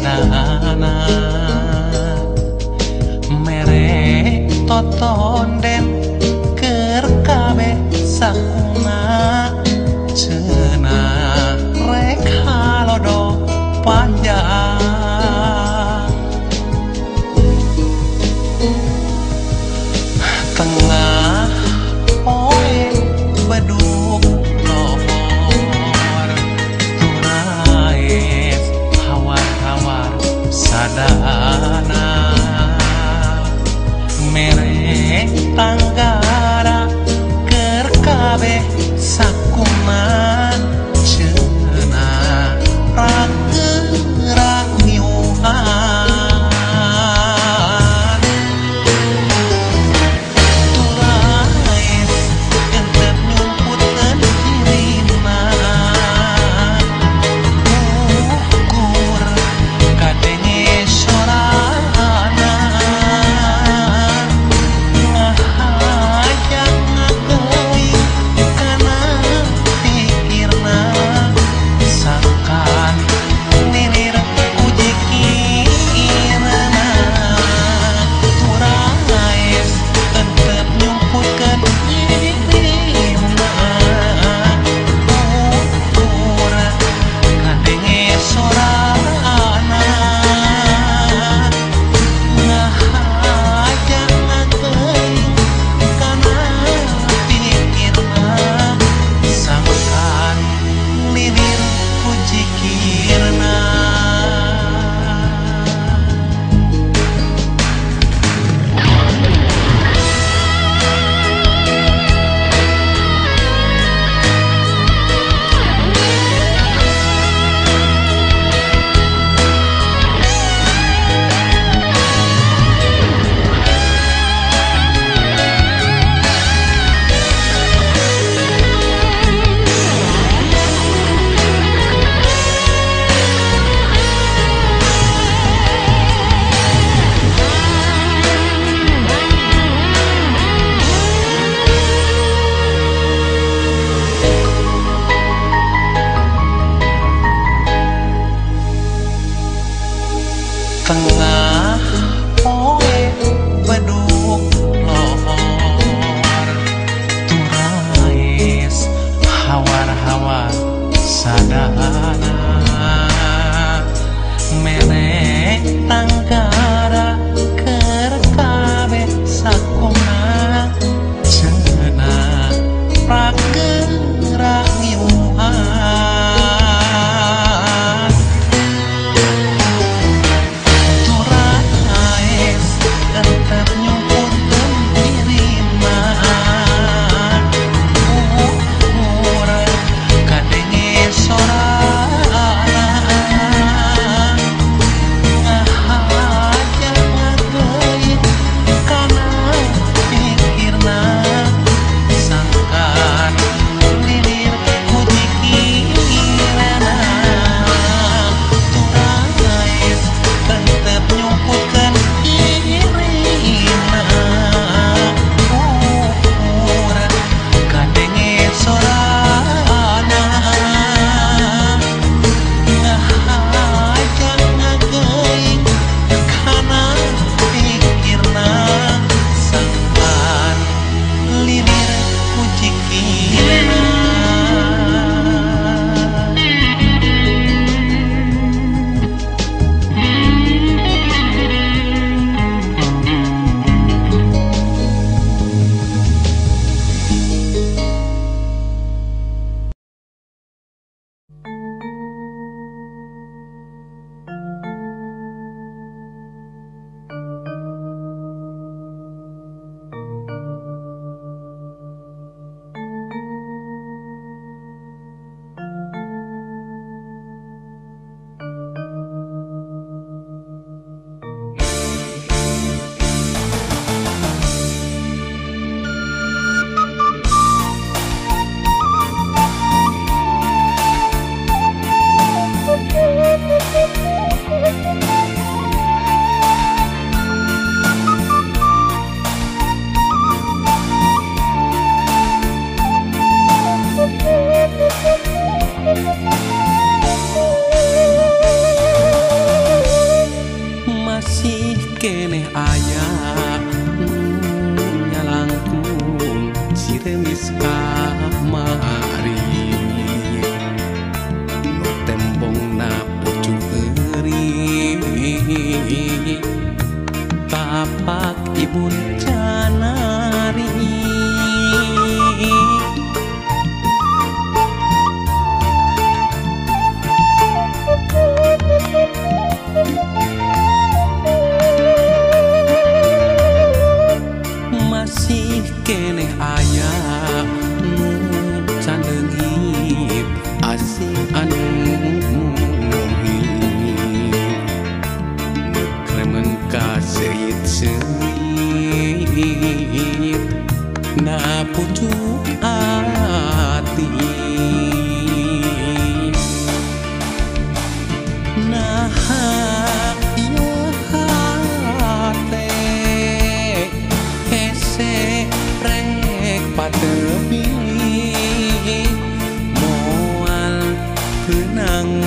Sadana mere totonden keur kabeh sakuna cenah rek halodo panjang. Tengah poe beduk lohor turaes hawar-hawar sadana mere tanggara keur kabeh sakuna cenah ragerak ngiuhan. Turaes entep nyumputkeun dirina ukur kadenge sorana ngahajang ngageuing kana pikirna sangkan nilir ku jikirna. Turaes entep nyumputkeun dirina ukur kadenge sorana ngahajang ngageuing kana pikirna sangkan lilir ku jikirna. Tengah poe beduk lohor turaes hawar-hawar sadana mere tanggara keur kabeh sakuna cenah pragerak ngiuhan. Turaes entep nyumputkeun dirina ukur kadenge sorana.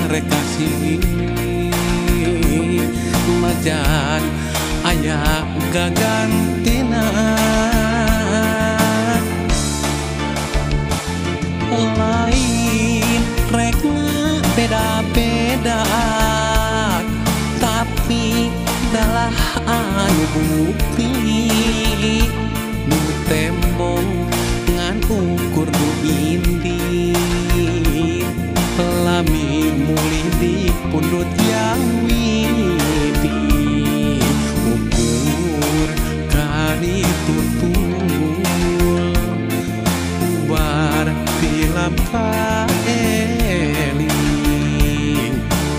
rek kasih majan aya gagantina lain rek beda-beda tapi dalah anu bukti nu tembong ngan ukur nu indi lami mulih di pundut yang widi ukur kali tutul ubar tilap kaeling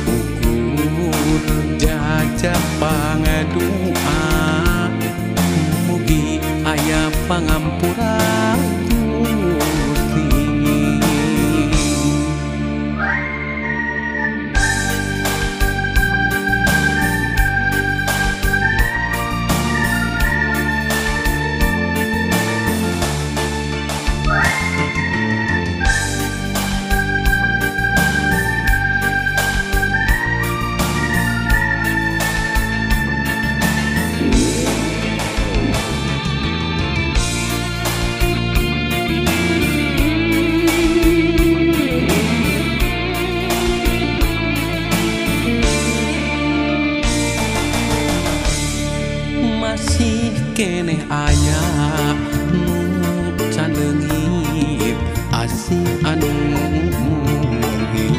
ukur jajah pangadua mugi aya pangampura Gusti. Masih keneh aya nu can leungit asih anu murhit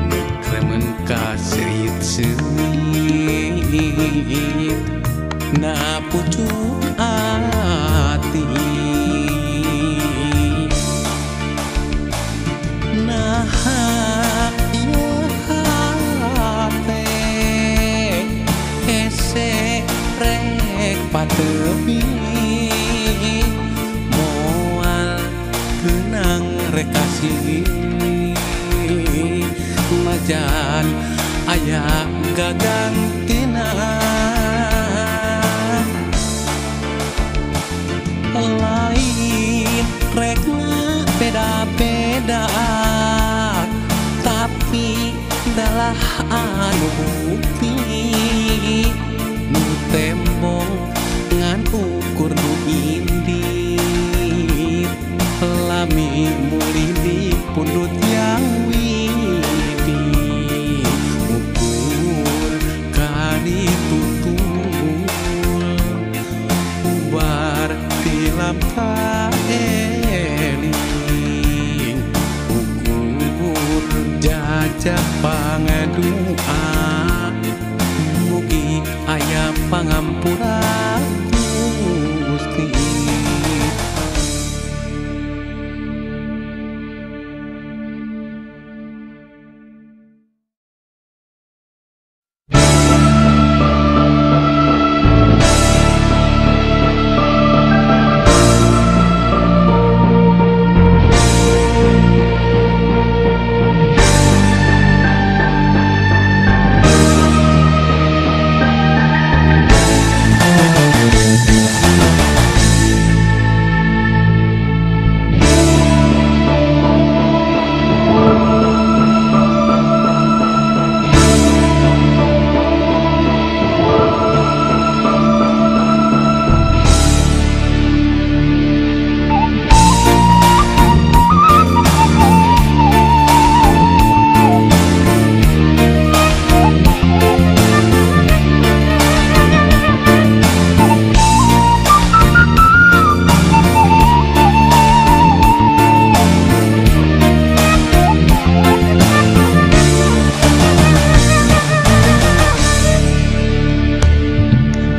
nu kremen ka serit-serit na pucuk ati naha ieu hate hese rek patepi moal kenang rek kasih majan aya gagantina lain rek beda-beda tapi dalah anu bukti nu tembong ngan ukur nu indi lami mulih di pundut yang widi ukur kali tutul ubar tilap kaeling ukur jajah pangadua mugi aya pangampura Gusti.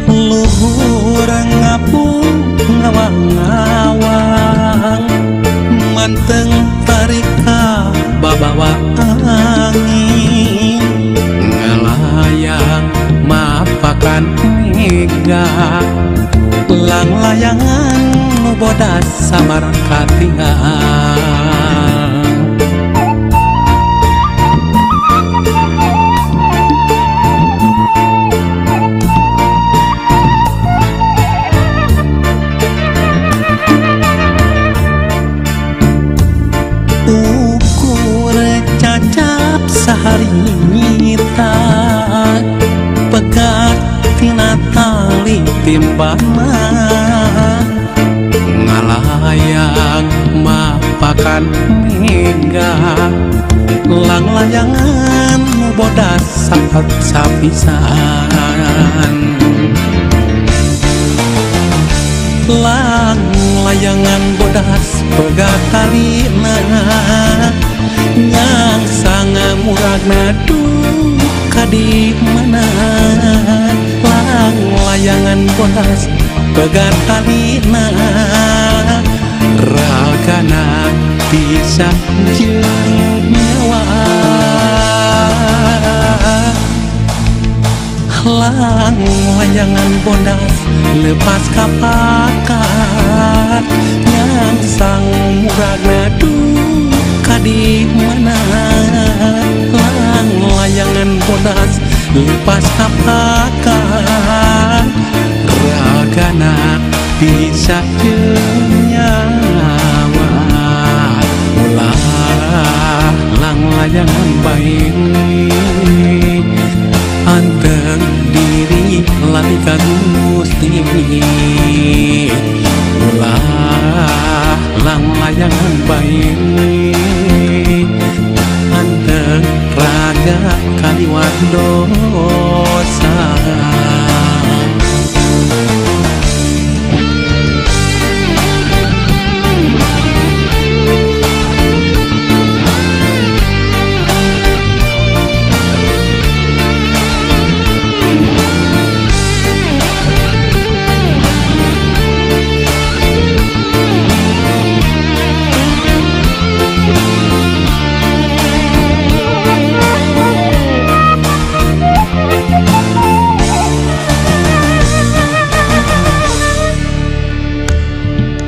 Luhur ngapung ngawang-ngawang manteng tarika babawa angin ngalayang mapakan mega lang layangan nu bodas samar katingal. Ukur timbana ngalayang mapakan mega lang layangan nu bodas sapat sapisan lang layangan bodas pegat talina yang sanga muragna duh kadi mana lang layangan bodas pegat talina ragana bisa jeung nyawa lang layangan bodas lepas kapakat yang sang muragna duh kadi mana lang layangan bodas lepas kapakat ragana bisa jeung nyawa ulah lang layangan bae anteng diri lali ka Gusti ulah lang layangan bae anteng raga kaliwat dosa.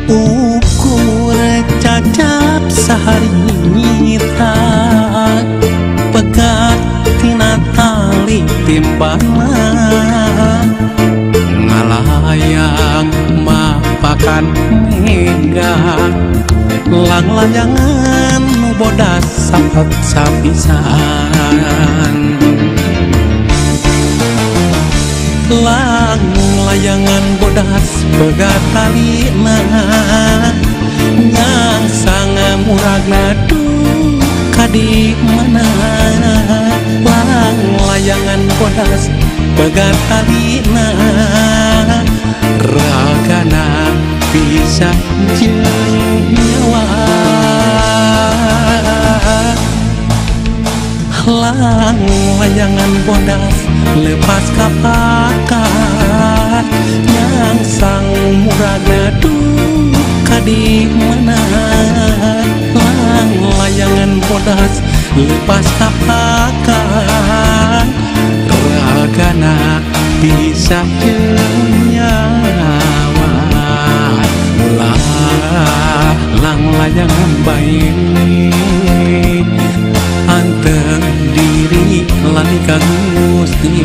Ukur cacap saharita pegat tina tali timbana ngalayang mapakan mega lang layangan nu bodas sapat sapisan lang layangan bodas pegat talina yang sanga muragna duh kadi mana lang layangan bodas pegat talina ragana bisa jeung nyawa lang layangan bodas lepas kapakat yang sang muragna duh kadi mana lang layangan bodas lepas kapakat ragana bisa jeung nyawa ulah lang layangan bae anteng diri lali ka Gusti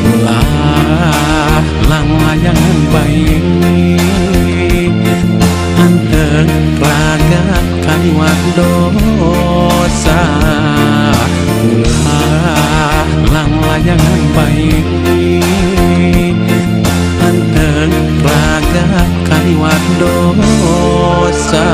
ulah lang layangan bae anteng raga kaliwat dosa ulah lang layangan bae anteng raga kaliwat dosa.